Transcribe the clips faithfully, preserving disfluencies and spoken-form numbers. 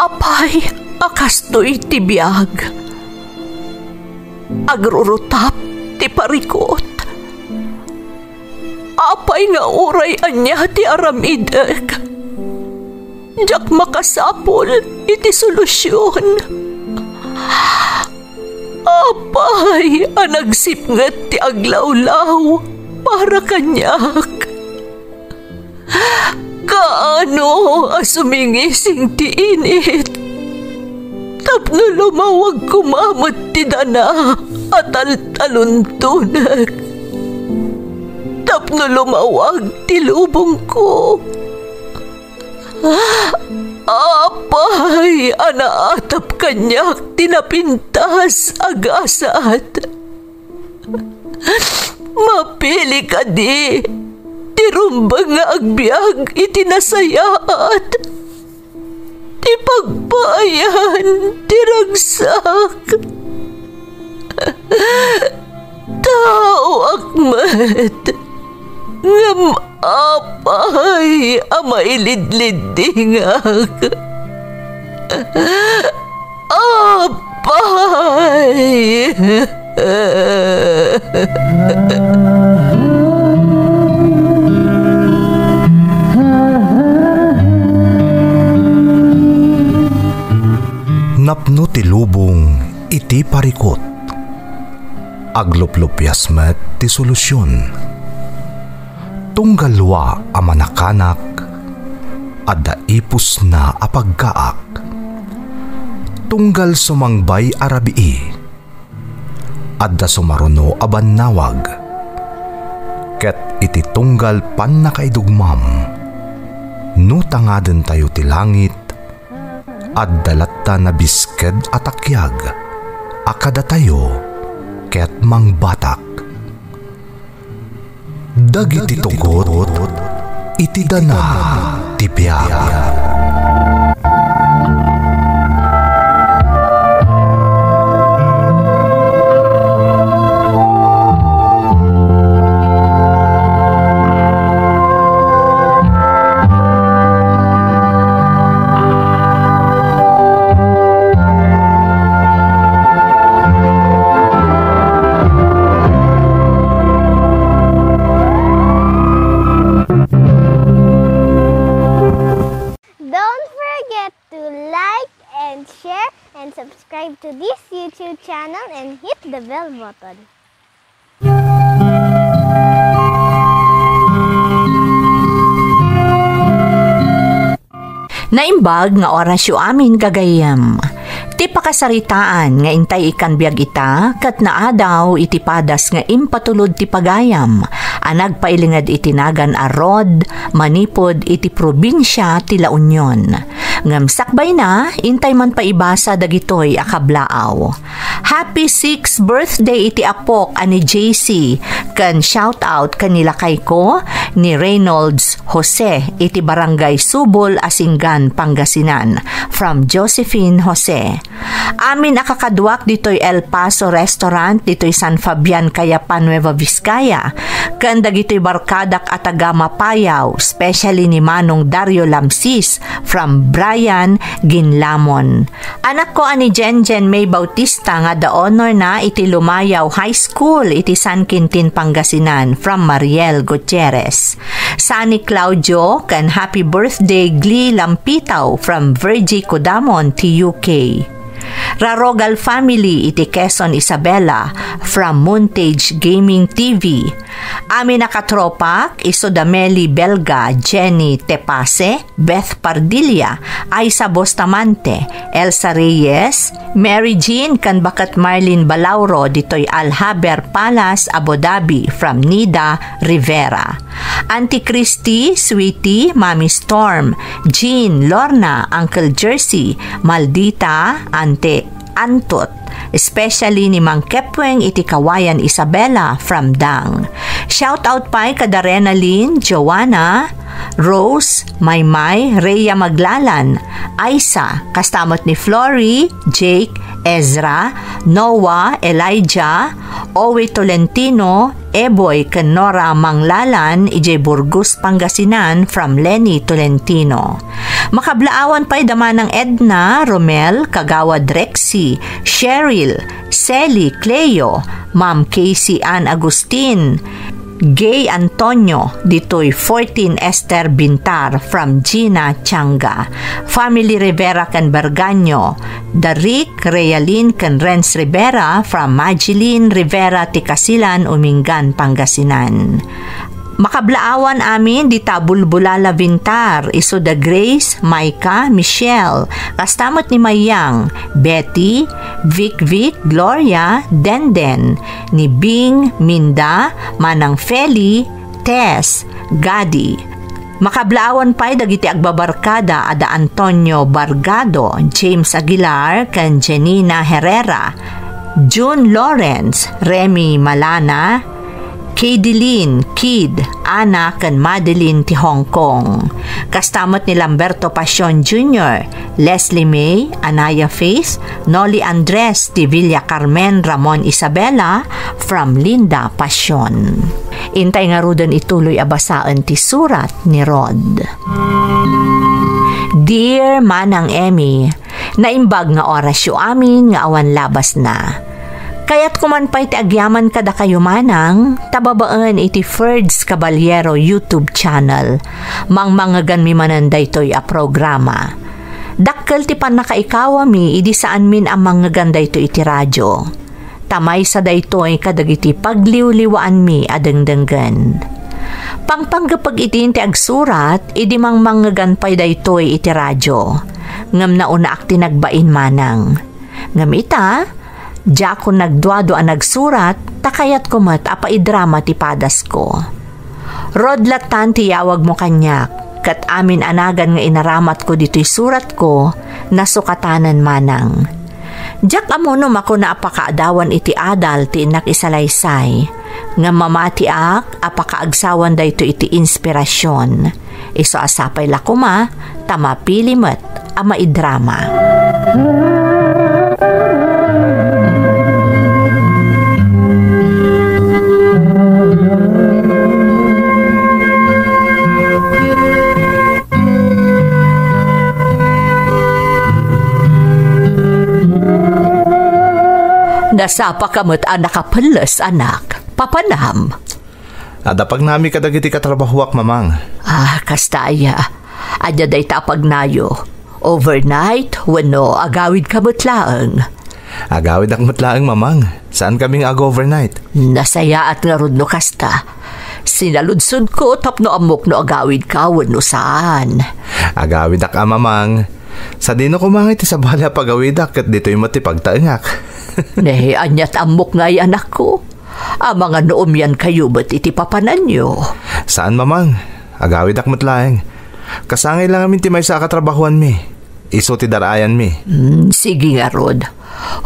Apay a kastoy ti biag? Agrurutap ti parikut. Apay nga uray ania ti aramidek, diak makasapul iti solusion. Apay a nagsipnget ti aglawlaw para kaniak? Kaano a sumingising ti init tapno lumawag koma met ti dana a taltaluntonek, tapno lumawag ti lubongko? Apay a naatap kaniak ti napintas a gasat? Mapili kadi ti rumbeng nga agbiag iti nasayaat, ti pagpaayan ti ragsak? Taoak met, ngem apay a mailidliddingak? Apay! Napno ti lubong iti parikut. Agluplupias met ti solusion. Tunggal lua a manakanak, adda ipusna a pagkaak. Tunggal sumangbay a rabii, adda sumaruno a bannawag. Ket iti tunggal pannakaidugmam, no tangadentayo ti langit, adda latta nabisked a takiag a kadatayo ket mangbatak. Dagiti tugot iti dana ti biag. Don't forget to like and share and subscribe to this YouTube channel and hit the bell button. Naimbag nga orasyo amin, gagayyem. Ti pakasaritaan nga intay ikkan biag ita ket naadaw iti padas nga impatulod ti pagayam a nagpailinged iti nagan a Rod, manipud iti probinsia ti La Union. Ngem sakbayna, intay man paibasa dagitoy a kablaaw. Happy sixth birthday iti apok a ni J C, ken shout out ken ni lakayko ni Reynolds Jose iti Barangay Subol, Asingan, Pangasinan, from Josephine Jose. Amin a kakaduak ditoy El Paso Restaurant, ditoy San Fabian, Cayapan, Nueva Vizcaya, ken dagitoy barkadak a taga Mapayao, especially ni Manong Dario Lamsis from Brian, Ginlamon. Anakko a ni Jenjen May Bautista nga adda honor na iti Lumayao High School iti San Quintin, Pangasinan, from Mariel Gutierrez. Sunny Claudio ken happy birthday Gli Lampitao from Virgie Codamon ti U K. Rarogal family iti Quezon, Isabela, from Montage Gaming T V. Amin a katropak, isu da Meli Belga, Jenny Tepase, Beth Pardilla, Aiza Bustamante, Elsa Reyes, Mary Jean ken baket Marlene Balauro ditoy Al Haber Palace, Abu Dhabi, from Nida Rivera. Auntie Christy, Sweetie, Mami Storm, Jean, Lorna, Uncle Jersey, Maldita, Ante Antot, especially ni Mang Kepweng iti Kawayan, Isabela, from Dang. Shout out pay kada Renalyn, Joanna, Rose, Maymay, Rhea Maglalan, Aisa, kasta met ni Flory, Jake, Ezra, Noah, Elijah, Owe Tolentino, Eboy ken Nora Manglalan, idiay Burgos, Pangasinan, from Lenny Tolentino. Makablaawan pay da Manang Edna, Romel, Kagawad Rexy, Cheryl, Sally, Cleo, Ma'am Casey Ann Agustin, Gay Antonio, ditoy fourteen Esther Bintar from Gina Changa. Family Rivera ken Bergaño, da Rick, Realin ken Renz Rivera from Magilin Rivera ti Kasilan, Umingan, Pangasinan. Makablaawan amin dita Bulbulala Bintar, isu da Grace, Micah, Michelle, kasta met ni Mayang, Betty, Vic Vic, Gloria, Denden, ni Bing, Minda, Manang Feli, Tess, Gadi. Makablaawan pay dagiti agbabarkada a da Antonio Bargado, James Aguilar, ken Jenina Herrera, June Lawrence, Remy Malana, Kadeline, Kid, Ana, ken Madeline ti Hong Kong. Kasta met ni Lamberto Pasion Junior, Leslie May, Anaya Faith, Noli Andres, ti Villa Carmen, Ramon Isabela, from Linda Pasion. Intay ngaruden ituloy a basaen ti surat ni Rod. Dear Manang Emmy, naimbag nga orasyo amin nga awan labasna. Kayatko man pay ti agyaman kadakayo manang, ta babaen iti Ferds Caballero YouTube channel, mangmangeganmi manen daytoy a programa. Dakkel ti pannakaikawami idi saanmin a mangegan daytoy iti radio. Ta maysa daytoy kadagiti pagliwliwaanmi a dengdenggen. Pangpanggepek idin ti agsurat idi mangmangegan pay daytoy iti radio. Ngem naunaak ti nagbain manang. Ngem ita, diakon nagduadua a nagsurat, ta kayatko met a paidrama ti padasko. Rod lattan ti yawagmo kaniak, ket amin a nagan nga inaramatko ditoy suratko, nasukatanen manang. Diak ammo no makuna a pakaadawan iti adal ti innak isalaysay, ngem mamatiak a pakaagsawan daytoy iti inspirasion. Isu a sapay la koma ta mapili met a maidrama. Nasapaka met a nakapelles, anak. Papanam. Adda pagnami kadagiti katrabahoak, Mamang. Ah, kasta aya. Ania dayta a pagnayo? Overnight wenno agawidka met laeng? Agawidak met laeng, Mamang. Saankami nga ag-overnight. Nasayaat ngarud no kasta. Sinaludsodko tapno ammok no agawidka wenno saan. Agawidak a, Mamang. Sadino koma nga iti sabali a pagawidak ket ditoy met ti pagtaengak. Ne, aniat ammok ngay, anakko? Amangan no umiankayo met iti papananyo. Saan, Mamang. Agawidak met laeng. Kasangay la ngamin ti maysa a katrabahoanmi. Isu ti dar-ayanmi. Hmm, sige ngarud.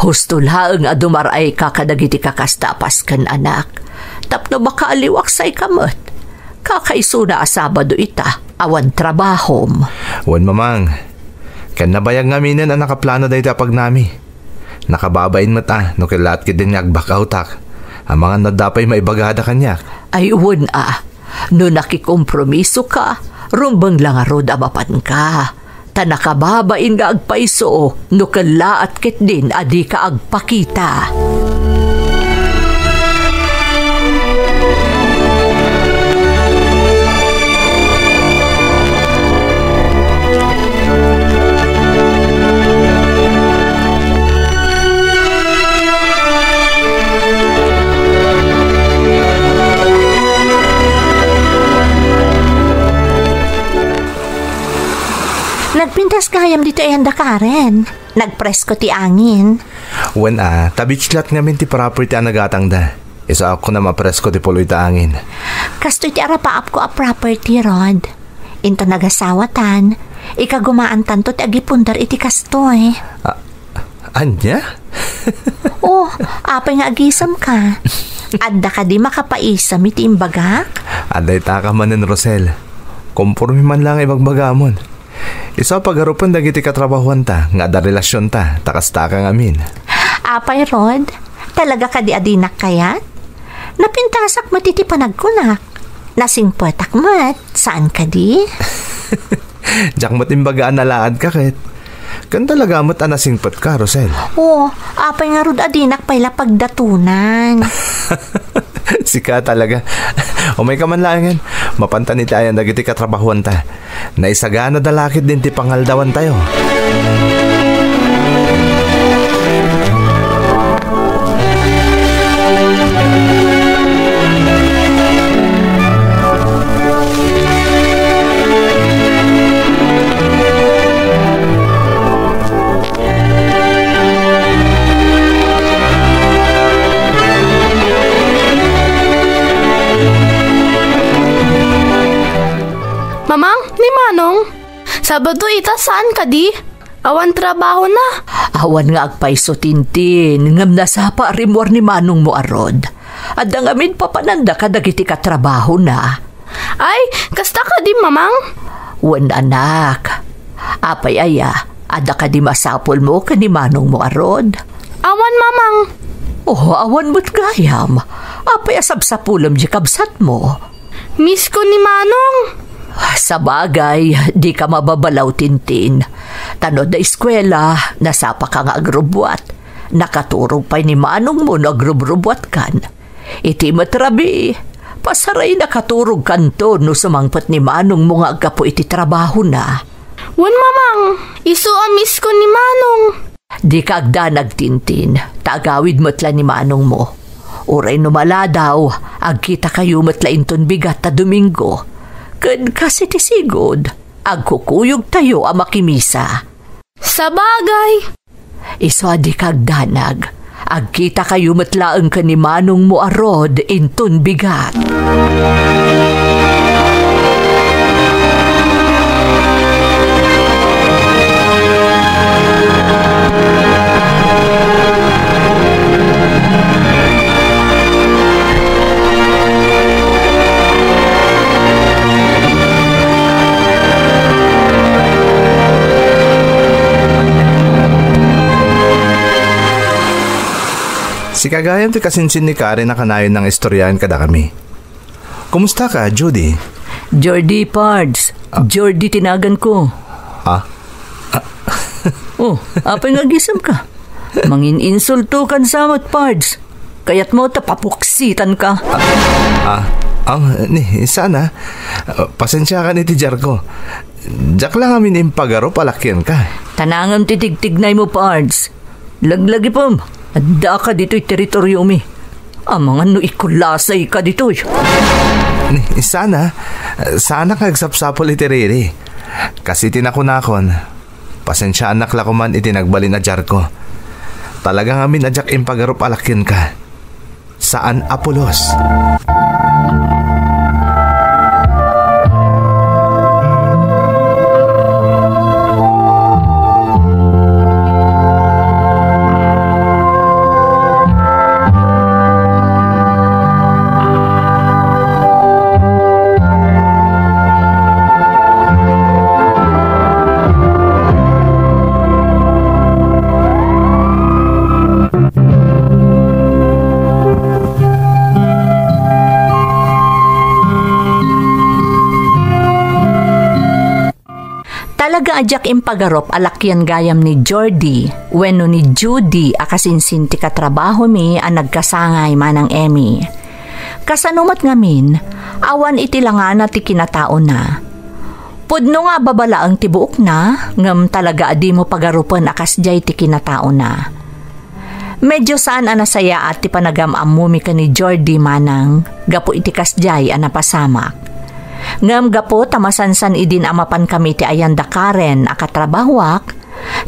Husto laeng a dumar-ayka kadagiti kakasta a pasken, anak. Tapno makaaliwak, sayka met. Kakaisuna a Sabado ita, awan trabahom. Wen, Mamang. Ken nabayag ngaminen a nakaplano dayta a pagnami. Nakababain met a no kellaat ketdin nga agbakawtak. Amangan no adda pay maibagada kaniak. Ay, wen a. No nakikompromisoka, rumbeng la ngarud a mapanka. Ta nakababain nga agpayso no kellaat ketdin a dika agpakita. Nagpintas gayam ditoy anda Karen. Nagpresko ti angin. Wen a, ta beach lot ngamin ti property a nagatangda. Isu a kunam a presko ti puloy ta angin. Kastoy ti arapaapko a property, Rod. Inton nagasawatan, ikagumaantanto ti agipundar iti kastoy. A-, ania? Oh, apay nga agisemka? Adda kadi makapaisem iti imbagak? Adda itaka manen, Rosel. Komporme man lang ibagbagam. Isu a pagarupen dagiti katrabahuanta nga adda relasionta, ta kastaka ngamin. Apay, Rod? Talaga kadi a dinak kayat? Napintasak met iti panagkunak. Nasingpetak met, saan kadi? Diak met imbaga a nalaadka ket. Ken talaga met a nasingpetka, Rosel. O, apay ngarud a dinak pay la pagdatunan? Sika talaga. Umayka man laengen. Mapantan iti ayan dagiti katrabahuanta. Naisagana da lakit din ti pangaldawantayo. Mamang, ni Manong, Sabado ita, saan kadi? Awan trabahona. Awan nga agpayso, Tintin, ngem nasapa a rimmuar ni manongmo a Rod. Adda ngamin papananda kadagiti katrabahona. Ay, kasta kadi, Mamang? Wen, anak. Apay aya, adda kadi masapulmo ken ni manongmo a Rod? Awan, Mamang. Oh, awan met gayam. Apay a sapsapulem diay kabsatmo? Miss ko ni Manong. Sabagay, dika mababalaw, Tintin. Ta no adda eskuela, nasapaka nga agrubbuat. Nakaturog pay ni manongmo no agrubrubuatkan. Iti met rabii, pasaray nakaturogkanto no sumangpet ni manongmo nga aggapu iti trabahona. Wen, Mamang, isu a miss ko ni Manong. Dika agdanag, Tintin, ta agawid met la ni manongmo. Uray no maladaw, agkitakayo met la inton bigat a Domingo. Ken kas iti sigud, agkukuyogtayo a makimisa. Sabagay. Isu a dika agdanag, agkitakayo met laeng ken ni manongmo a Rod inton bigat. Sika gayam ti kasinsin ni Karen a kanayon nga istoryaen kadakami. Kumusta ka, Judy? Jordy, Pards. Ah. Jordy ti naganko. Ah? Ah. Oh, apay nga agisemka? Mangin-insultokan sa met, Pards. Kayatmo ta papuksitanka. Ah, ah, ni, sana. Ah, pasensiakan iti diarko. Diak la ngamin impagarup a lakianka. Tanangem ti tigtignaymo, Pards. Laglagipem, addaka ditoy teritoriomi. Amangan no ikulasayka ditoy. Ni, sana, saanak nga agsapsapul iti riri. Kas iti nakunakon, pasensiaanak la koman iti nagbalin a diarko. Talaga ngamin a diak impagarup a lakianka. Saan a pulos. Talaga a diak impagarup a lakian gayam ni Jordy wenno ni Judy a kasinsin ti katrabahomi a nagkasangay, Manang Emmy. Kasano met ngamin, awan iti langana ti kinataona. Pudno nga ababa laeng ti buokna, ngem talaga a dimo pagarupen a kasdiay ti kinataona. Medio saan a nasayaat ti panagam-ammomi ken ni Jordy, Manang, gapu iti kasdiay a napasamak. Ngem gapu ta masansan idin a mapankami iti ayan da Karen a katrabahoak,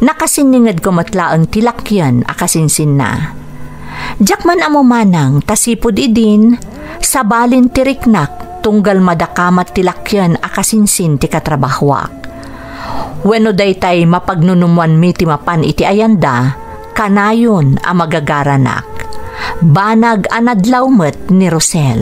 nakasinningedko met laeng ti lakian a kasinsinna. Diak man ammo, Manang, ta sipud idin, sabalin ti riknak tunggal madakamat ti lakian a kasinsin ti katrabahoak. Wenno daytay mapagnunummoanmi ti mapan iti ayanda, kanayon a magagaranak. Banag a nadlaw met ni Rosel.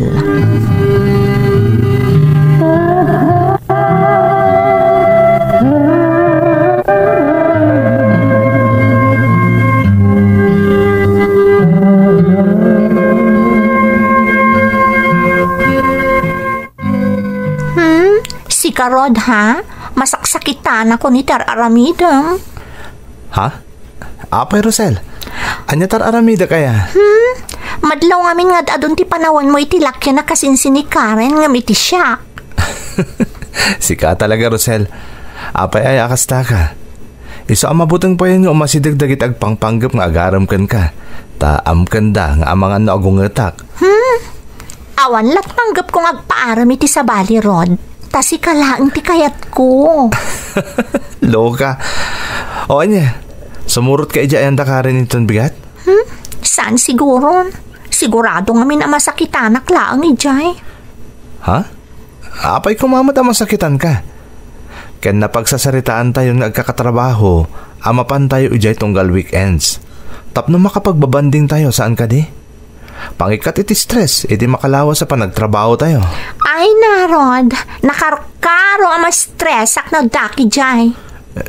Rod, ha? Masaksakitanakon iti ar-aramidem. Ha? Apay, Rosel? Ania ti ar-aramidek aya? Hmm? Madlaw ngamin nga ad-adun ti panawanmo iti lakian a kasinsin ni Karen ngem iti siak. Sika talaga, Rosel. Apay aya a kastaka? Isu a mabuteng payen nga umasideg dagiti agpangpanggep nga agarem kenka, ta amkenda nga amangan no agungetak. Hmm? Awan lat' panggepko nga agpaaram iti sabali, Rod. Ta sika laeng ti kayatko. Loka. O, ania? Sumurotka idiay ayan da Karen inton bigat? Hmm? Saan siguron? Sigurado ngamin a masakitanak laeng idiay. Ha? Apay koma met a masakitanka? Ken napagsarsaritaantayon nga agkakatrabaho a mapantayo idiay tunggal weekends. Tapno makapagbabandingtayo, saan kadi? Pangikkat iti stress iti makalawas a panagtrabahotayo. Ay, narod, nakarkaro a ma-stressak no addak idiay.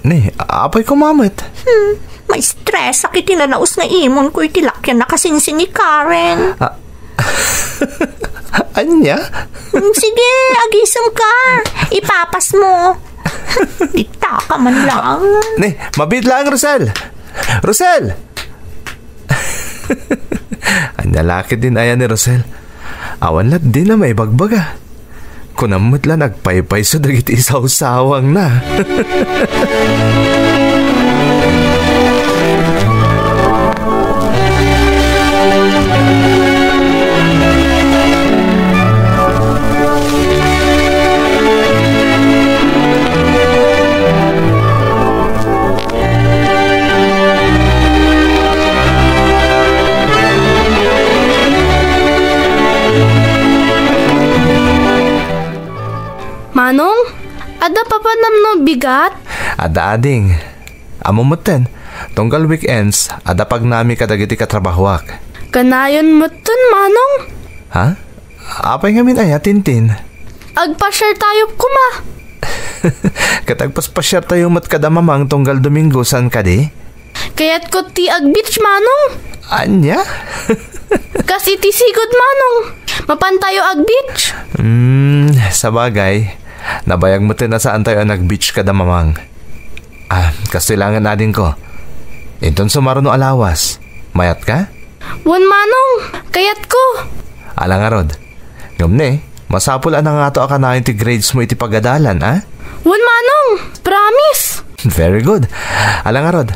Ni, apay koma met? Hmm, ma-stressak iti nanaus nga imonko iti lakian a kasinsin ni Karen. Ah. Ania? Hmm, sige, agisemka. Ipapasmo. Ditaka man lang. Ni, mabiit lang, Rosel. Rosel! Ania la ketdin aya ni Rosel? Awan latdi a maibagbaga. Kunam met la nga agpaypayso dagiti isawsawangna. Manong, adda papanamnam bigat? Adda, ading. Ammom metten, tunggal weekends, adda pagnami kadagiti katrabahoak. Kanayon metten, Manong. Ha? Apay ngamin aya, Tintin? Agpasiartayo koma. Ket agpaspasiartayo met kada Mamang tunggal Domingo, saan kadi? Kayatko ti ag-beach, Manong. Ania? Kas iti sigud, Manong. Mapantayo ag-beach. Hmm, sabagay. Nabayag metten a saantayo a nag-beach kada Mamang. Ah, kastoy laengen, adingko. Inton sumaruno a lawas, mayatka? Wen, Manong, kayatko. Ala ngarud. Ngem ni, masapul a nangato a kanayon ti grades mo iti pagadalan, a? Wen, Manong, promise. Very good. Ala ngarud,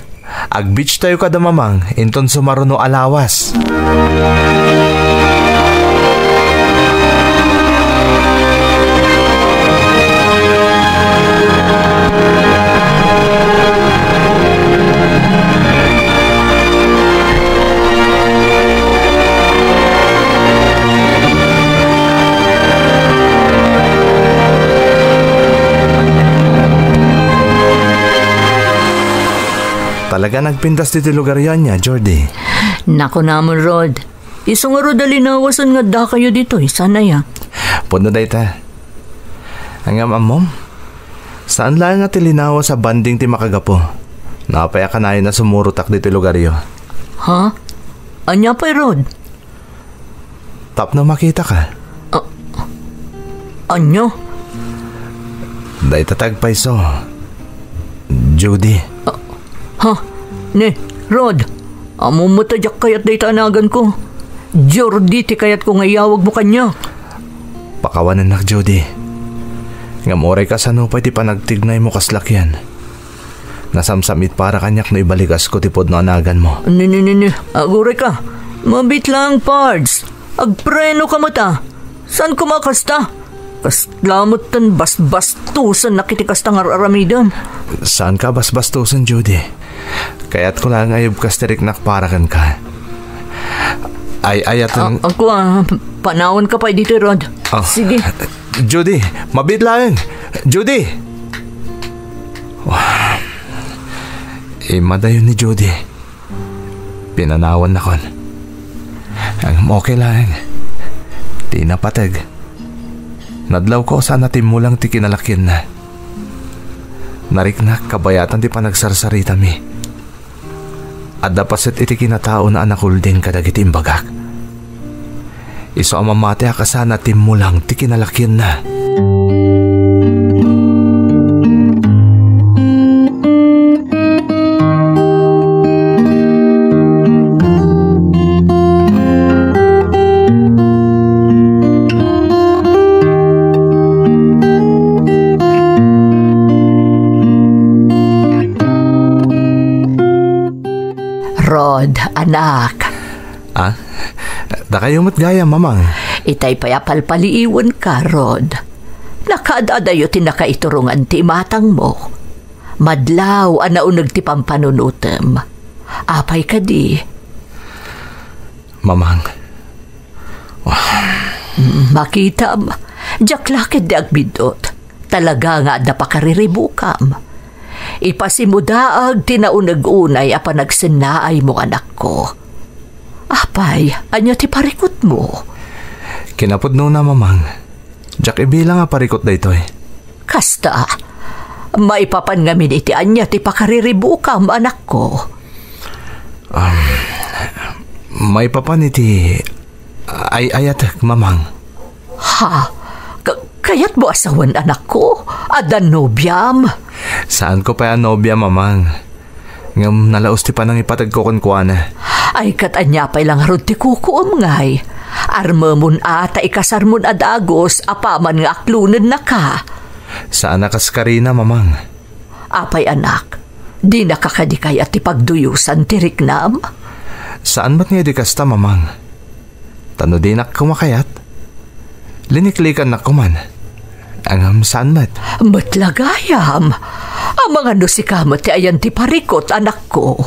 ag-beach tayo kada Mamang, inton sumaruno a lawas. Talaga nagpintas ditoy lugaryo ania, Jordi? Nakunamon, Rod. Isu ngarud a linawasen nga addakayo ditoy, saan aya? Pudno dayta. Ngem ammom, saan laeng a ti linawas a banding ti makagapu. Apay a kanayon a sumurotak ditoy lugaryo? Ha? Ania pay, Rod? Tapno makitaka. Ah, ania? Dayta ti agpayso. Judy. Ah, ha? Ni, Rod, ammom met a diak kayat dayta a naganko. Jordi ti kayatko nga iyawagmo kaniak. Pakawanennak, Judy. Ngem uray kasano pay ti panagtignaymo kas lakian, nasamsam-it para kaniak no ibaligasko ti pudno a naganmo. Ni, ni, ni, ni. Agurayka. Mabiit laeng, Pards. Agpreno ka met a. Saan koma kasta? Kasla met ten basbastosennak iti kasta nga ar-aramidem. Saanka basbastosen, Judy. Kayatko laeng a ibkas ti riknak para kenka. Ay, ay, aten. Ah, ako, ah, panawanka pay ditoy, Rod. Ah, sige. Judy, mabiit laeng. Judy! Wah. Immadayon ni Judy. Pinanawannakon. Ngem okay laeng. Ti napateg, nadlawko saan a timmulang ti kinalakianna. Nariknak kabayatan ti panagsarsaritami. Adda paset iti kinataona a nakulding kadagiti imbagak. Isu a mamatiak a saan a timmulang ti kinalakianna. Rod, anak. Ah? Dakayo met gayam, Mamang. Itay pay a palpaliiwenka, Rod. Nakaad-adayo ti nakaiturongan ti imatangmo. Madlaw a nauneg ti pampanunotem. Apay kadi? Mamang. Mm, makitam, diak la ketdi agbidot. Talaga nga adda pakariribukam. Ipasimudaag ti nauneg unay a panagsennaaymo, anakko. Apay, ania ti parikutmo? Kinapudnona, Mamang. Diak ibilang a parikut daytoy. Kasta, maipapan ngamin iti ania ti pakariribukam, anakko? Um, maipapan iti ay-ayatek, Mamang. Ha? Ka-, kayatmo a sawen, anakko? Adda nobiam? Saanko pay a nobia, Mamang. Ngem nalaus ti panangipategko kenkuana. Ay, ket ania pay la ngarud ti kukuem, ngay? Armemon a ta ikasarmon a dagus apaman nga aklonennaka. Saan a kas karina, Mamang. Apay, anak, dinaka kadi kayat ti pagduyosan ti riknam? Saan met nga idi kasta, Mamang. Ta no dinak koma kayat, liniklikannak koman. Ngem saan met. Met la gayam. Amangan no sika met ti ayan ti parikut, anakko.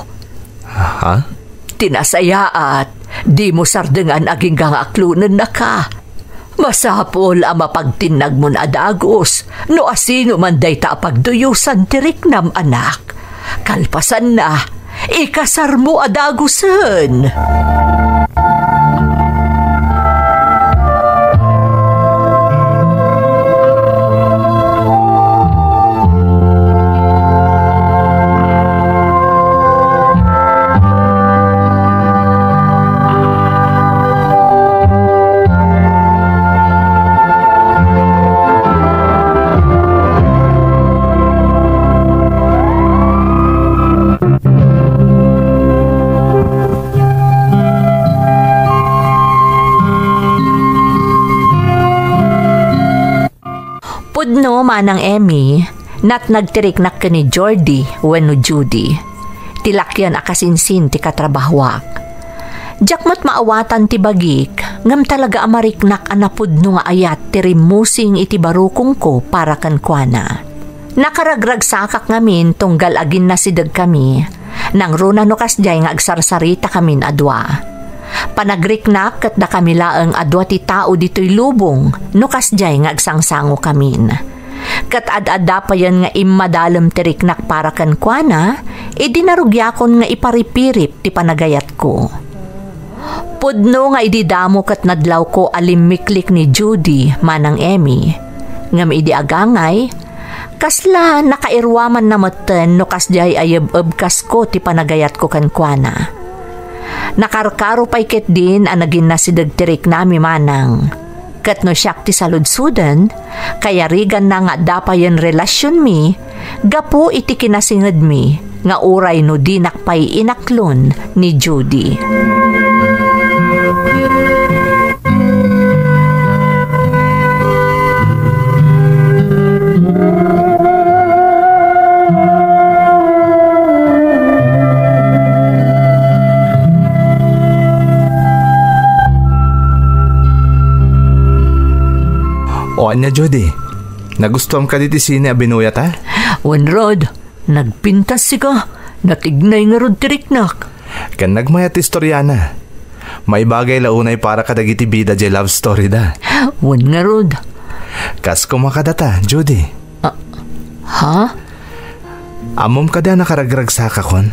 Ha? Ti nasayaat, dimo sardengan agingga nga aklonennaka. Masapul a mapagtinnagmon a dagus no asino man dayta a pagduyosan ti riknam, anak. Kalpasanna, ikasarmo a dagusen. Pudno, Manang Emmy, natnag ti riknak ken ni Jordy wenno Judy, ti lakian a kasinsin ti katrabahoak. Diak met maawatan ti bagik, ngem talaga a mariknak a napudno nga ayat ti rimmusing iti barukongko para kenkuana. Nakaragragsakak ngamin tunggal aginnasidegkami, nangruna no kasdiay nga agsarsarita kamin a dua. Panagriknak ket dakami laeng a dua ti tao ditoy lubong no kasdiay nga agsangsangokamin. Ket ad-adda payen nga immadalem ti riknak para kenkuana, idi narugiakon nga iparipirip ti panagayatko. Pudno nga idi damo ket nadlawko a limmiklik ni Judy, Manang Emmy. Ngem idi agangay, kasla nakairuamanna metten no kasdiay a yeb-ebkasko ti panagayatko kenkuana. Nakarkaro pay ketdin a naginnasideg ti riknami, Manang. Ket no siak ti saludsoden, kayariganna nga adda payen relasionmi gapu iti kinasingedmi nga uray no dinak pay inaklon ni Judy. O ania, Judy? Nagustuam kadi ti sine a binuyata? Wen, Rod, nagpintas sika. Natignay ngarud ti riknak. Ken nagmayat ti istoriana. Maibagay la unay para kadagiti bida diay love story da. Wen ngarud. Kas koma kadata, Judy. Ah, ha? Ammom kadi a nakaragragsakakon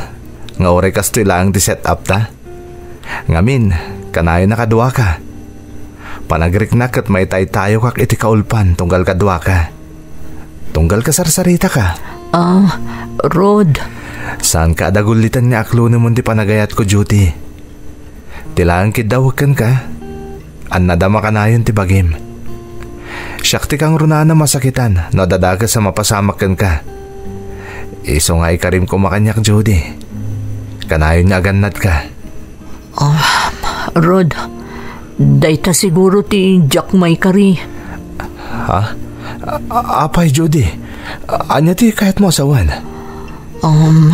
nga uray kastoy laeng ti set-up ta? Ngamin, kanayon a kaduaka. Panagriknak ket maitaytayokak iti kaulpan tunggal kaduaka. Tunggal kasarsaritaka. Ah, Rod. Saanka a dagulliten nga aklonemon ti panagayatko, Judy. Ti laeng kiddawek kenka, annada makanayon ti bagim. Siak ti kangrunaan a masakitan no adda dakes a mapasamak kenka. Isu nga ikarim koma kaniak, Judy. Kanayon nga agannadka. Ah, Rod, dayta siguro ti diak maikari. Ha? A-, apay, Judy? Ania ti kayatmo a sawen? Um,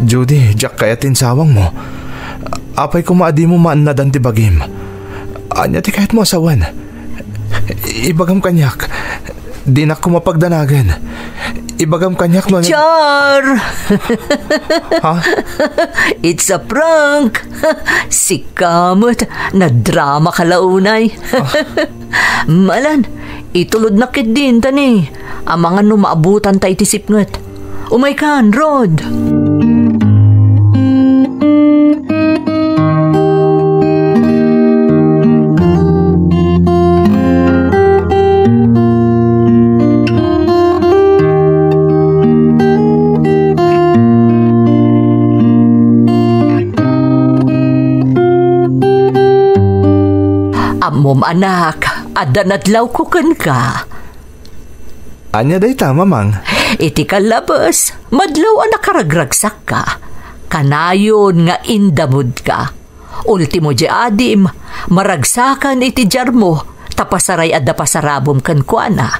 Judy, diak kayat ti insawangmo. Apay koma a dimo maannadan ti bagim? Ania ti kayatmo a sawen? Ibagam kaniak. Dinak koma pagdanagen. Ibagam kaniak no... Char! Ha? It's a prank! Sika met, nadrama ka la unay. Ah. Malan, itulodnak ketdin, tani. Amangan no maabutanta iti sipnget. Umaykan, Rod! Ammom, anak, adda nadlawko kenka. Ania dayta, Mamang? Iti kallabes, madlaw a nakaragragsakka. Kanayon nga indamodka. Ultimo di adim, maragsakan iti diarmo, ta pasaray adda pasarabom kenkuana.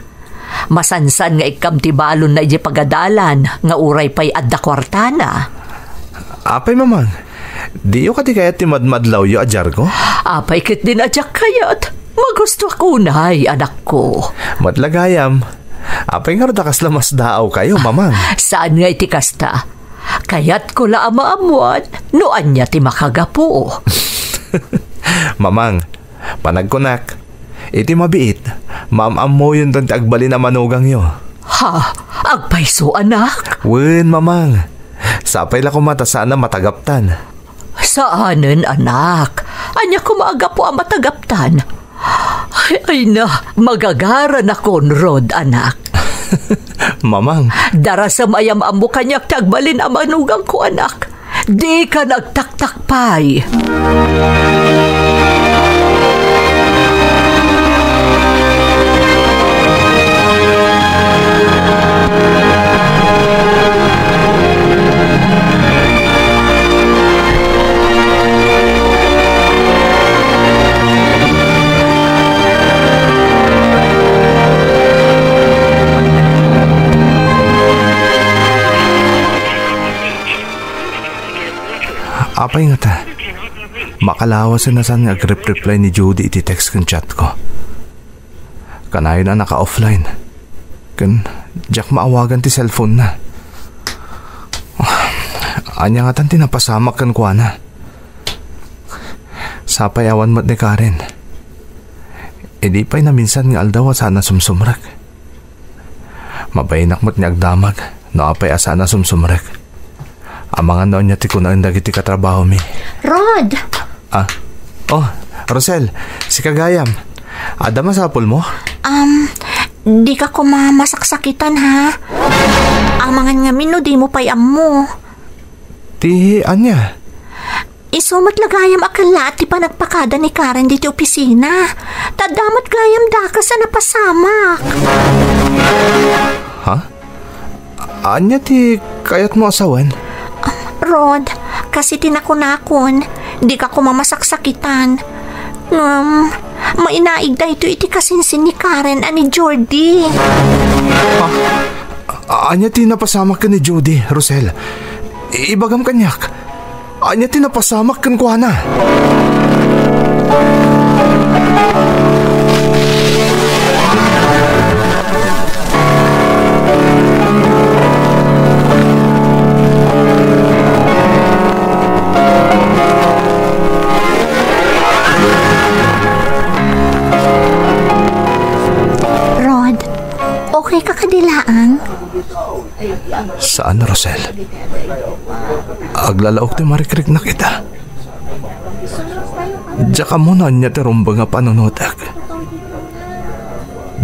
Masansan nga ikkam ti balonna idiay pagadalan nga uray pay adda kuartana. Apay, Mamang? Diyo kadi kayat ti madmadlawyo a diarko? Apay ketdin a diak kayat? Magustuak unay, anakko. Met la gayam. Apay ngarud a kasla masdaawkayo, Mamang? Saan nga iti kasta? Kayatko la a maammuan no ania ti makagapu. Mamang, panagkunak, iti mabiit, maam-ammoyonton ti agbalin a manugangyo. Ha? Agpayso, anak? Wen, Mamang. Sapay la koma ta saan a matagaptan. Saanen, anak. Ania koma a gapu a matagaptan? Ay, ay na, magagaranakon, Rod, anak. Mamang. Darasem a yam-ammo kaniak ti agbalin a manugangko, anak. Dika nagtaktakpay. Apay ngata? Makalawasen a saan nga agrep-reply ni Judy iti text ken chat ko. Kanayon a naka-offline. Ken diak maawagan ti cellphone-na. Ania ngatan ti napasamak kenkuana? Sapay awan met ni Karen. Idi pay naminsan nga aldaw a saan a sumsumrek. Mabainak met nga agdamag no apay a saan a sumsumrek. Amangan no ania ti kunaen dagiti katrabahomi. Rod! Ah. Oh, Rosel, sika gayam. Adda masapulmo? Um, dika koma masaksakitan, ha? Amangan ngamin no dimo pay ammo. Ti ania? Isu met la gayam a kellaat ti panagpakada ni Karen ditoy opisina. Ta adda met gayam dakes a napasamak. Ha? Ania ti kayatmo a sawen? Rod, kas iti nakunakon, dika koma masaksakitan. Ngem, mainaig daytoy iti kasinsin ni Karen a ni Jordi. Ha? A-, ania ti napasamak ken ni Judy, Rosel? Ibagam kaniak. Ania ti napasamak kenkuana? Rod, okay ka kadi laeng? Saan, Rosel. Aglalaok ti marikriknak ita. Diak ammo no ania ti rumbeng a panunotek.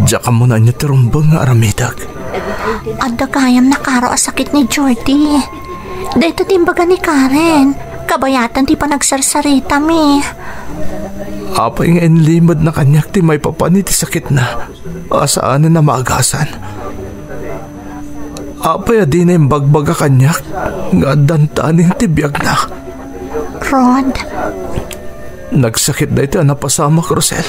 Diak ammo no ania ti rumbeng nga aramidek. Adda gayam nakaro a sakit ni Jordi. Dayta ti imbaga ni Karen. Kabayatan ti panagsarsaritami. Apay nga inlimedna kaniak ti maipapan iti sakitna a saanen a maagasan? Apay a dina imbagbaga kaniak nga addan taning ti biagna? Rod. Nagsakit daytoy a napasamak, Rosel.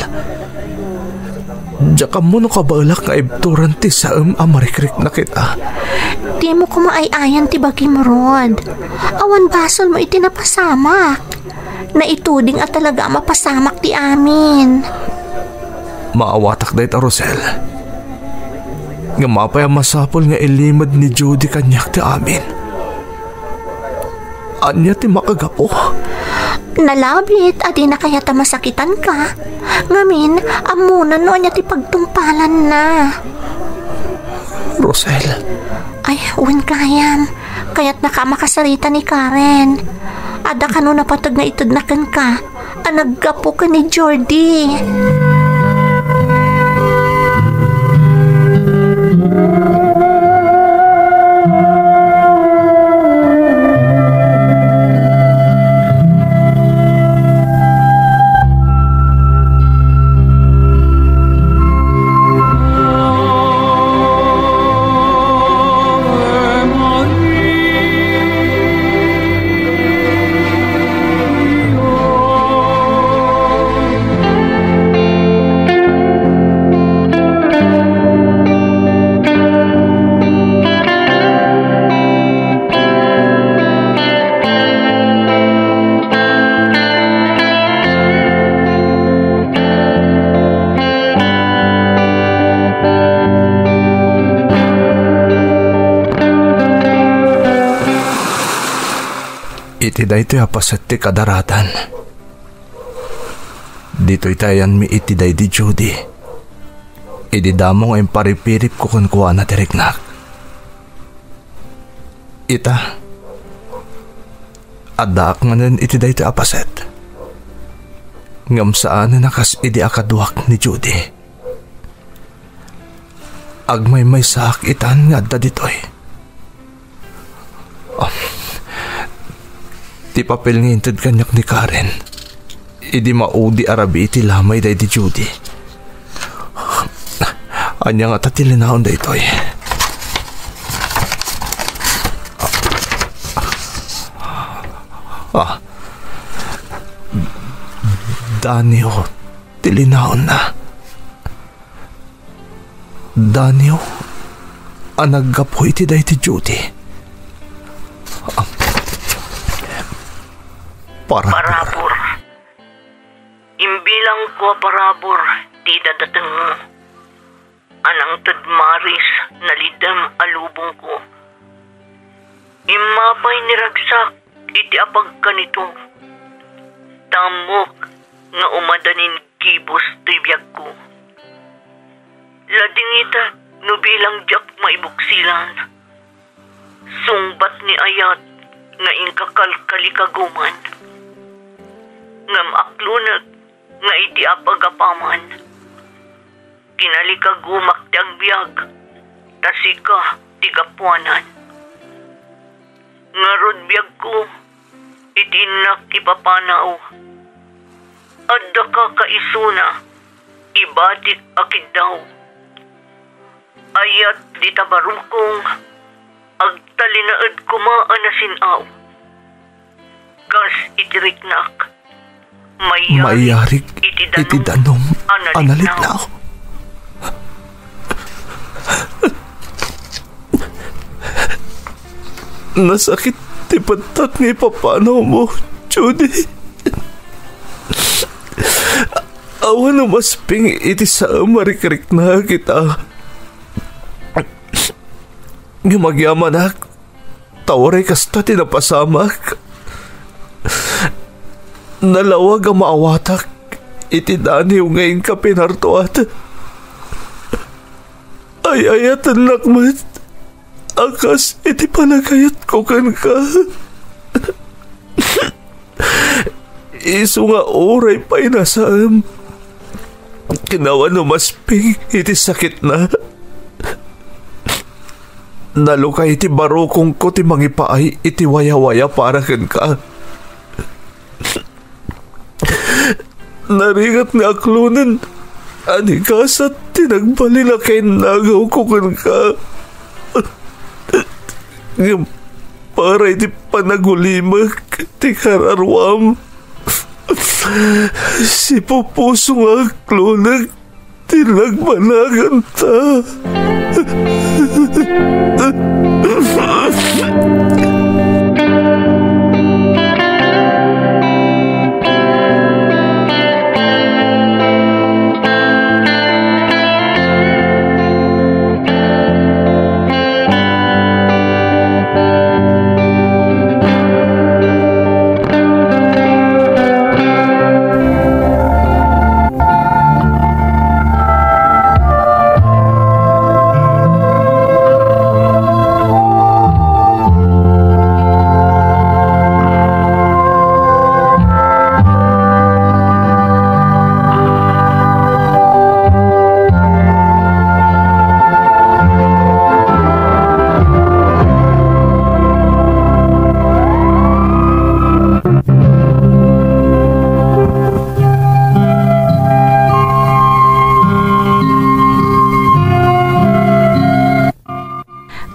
Diak ammo no kabaelak nga ibturan ti saem a marikriknak ita. Dimo koma ay-ayan ti bagim, Rod. Awan basolmo iti napasamak. Naituding a talaga a mapasamak ti amin. Maawatak dayta, Rosel. Ngem apay a masapul nga ilimed ni Judy kaniak ti amin? Ania ti makagapu? Nalabit a dina kayat a masakitanka. Ngamin, ammona no ania ti pagtungpalanna. Rosel. Ay, wen gayam. Kayatnaka a makasarita ni Karen. Adda kano napateg nga itedna kenka a naggapu ken ni Jordy. Iti daytoy a paset ti kadaratan, ditoy ti ayanmi iti daydi Judy. Idi damo nga imparipiripko kenkuana ti riknak. Ita, addaak manen iti daytoy a paset. Ngem saanen a kas idi a kaduak ni Judy. Agmaymaysaak itan nga adda ditoy. Ah, ti papel nga inted kaniak ni Karen idi maudi a rabii ti lamay daydi Judy. Ania ngata ti linaon daytoy? Ah, Danio ti linaonna. Danio a naggapu iti daydi Judy. Ah, parabur. Parabur. Imbilangko a parabur ti dadatengmo a nangted maris nalidem a lubongko. Immapay ni ragsak iti apagkanito. Tammok nga umadanin kibus ti biagko. Ladingitek no bilang diak maibuksilan. Sungbat ni ayat nga inka kalkalikaguman. Ngem aklonek nga iti apagapaman, kinalikagumak ti agbiag, ta sika ti gapuanan. Ngarud biagko, iti innak ipapanaw, addaka kaisuna, ibatik a kiddaw. Ayat dita barukong, agtalinaed koma a nasin-aw. Kas iti riknak, maiyarik iti danum a nalitnaw. Nasakit ti pettak nga ipapanawmo, Judy. Awan umasping iti saem a rikriknak ita. Ngem agyamanak, ta uray kasta ti napasamak, nalawag a maawatak iti Danio nga inka pinartuat. Ay-ayatennak met a kas iti panagayatko kenka. Isu nga uray pay nasaem ken awan umasping iti sakitna, nalukay ti barukongko ti mangipaay iti wayawaya para kenka. Narigat nga aklonen a ni gasat ti nagbalin a kainnagawko kenka. Ngem para iti panagulimek ti kararuam, sipupuso nga aklonek ti nagbanaganta.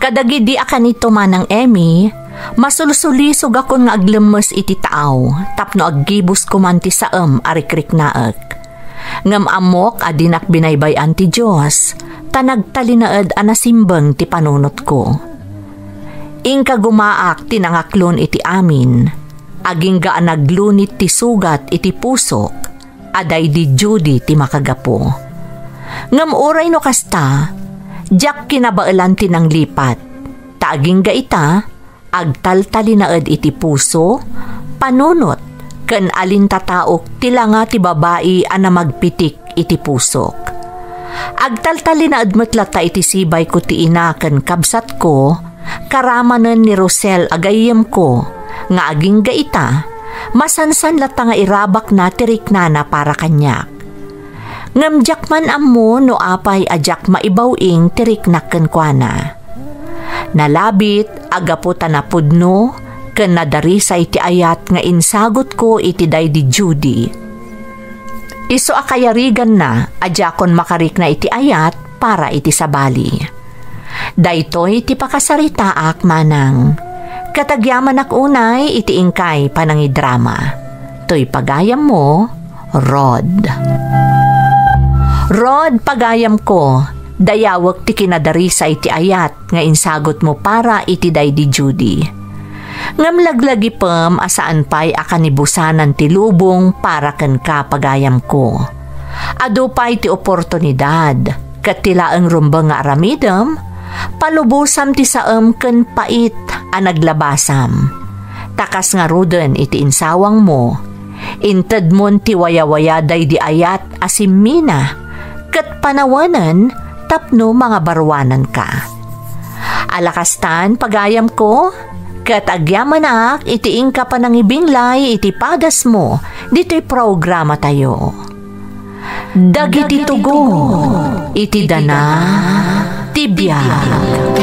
Kadagidi a kanito, Manang Emmy, masulsulisogakon nga aglemmes iti taaw tapno aggibusko man ti saem a rikriknaek. Ngem ammok a dinak binaybay-an ti Dios, ta nagtalinaed a nasimbeng ti panunotko. Inkagumaak ti nangaklon iti amin, agingga a naglunit ti sugat iti pusok a daydi Judy ti makagapu. Ngem uray no kasta, diak kinabaelan ti nanglipat, ta agingga ita, agtaltalinaed iti puso, panunot, ken alintataok ti langa ti babai a namagpitik iti pusok. Agtaltalinaed met latta iti sibayko ti ina ken kabsatko, karamanen ni Rosel a gayyemko, nga agingga ita, masansan latta nga irabakna ti riknana para kaniak. Ngem diak man ammo no apay a diak maibaw-ing ti riknak kenkuana. Nalabit a gapu ta napudno ken nadarisay ti ayat nga insagutko iti daydi Judy. Isu a kayariganna a diakon makarikna iti ayat para iti sabali. Daytoy ti pakasaritaak, Manang. Ket agyamanak unay iti inkay panangidrama. Toy pagayammo, Rod. Rod, pagayamko, dayawek ti kinadarisay ti ayat nga insagutmo para iti daydi Judy. Ngem laglagipem a saan pay a kanibusanan ti lubong para kenka, pagayamko. Adu pay ti oportunidad, ket ti laeng rumbeng nga aramidem, palubosam ti saem ken pait a naglabasam. Ta kas ngaruden iti insawangmo, intedmon ti wayawaya daydi ayat a simmina, ket panawenen tapno mangabaruananka. Alakastan, pagayamko, ket agyamanak iti inka panangibinglay iti padasmo ditoy programatayo. Dagiti tugo iti dana ti biag.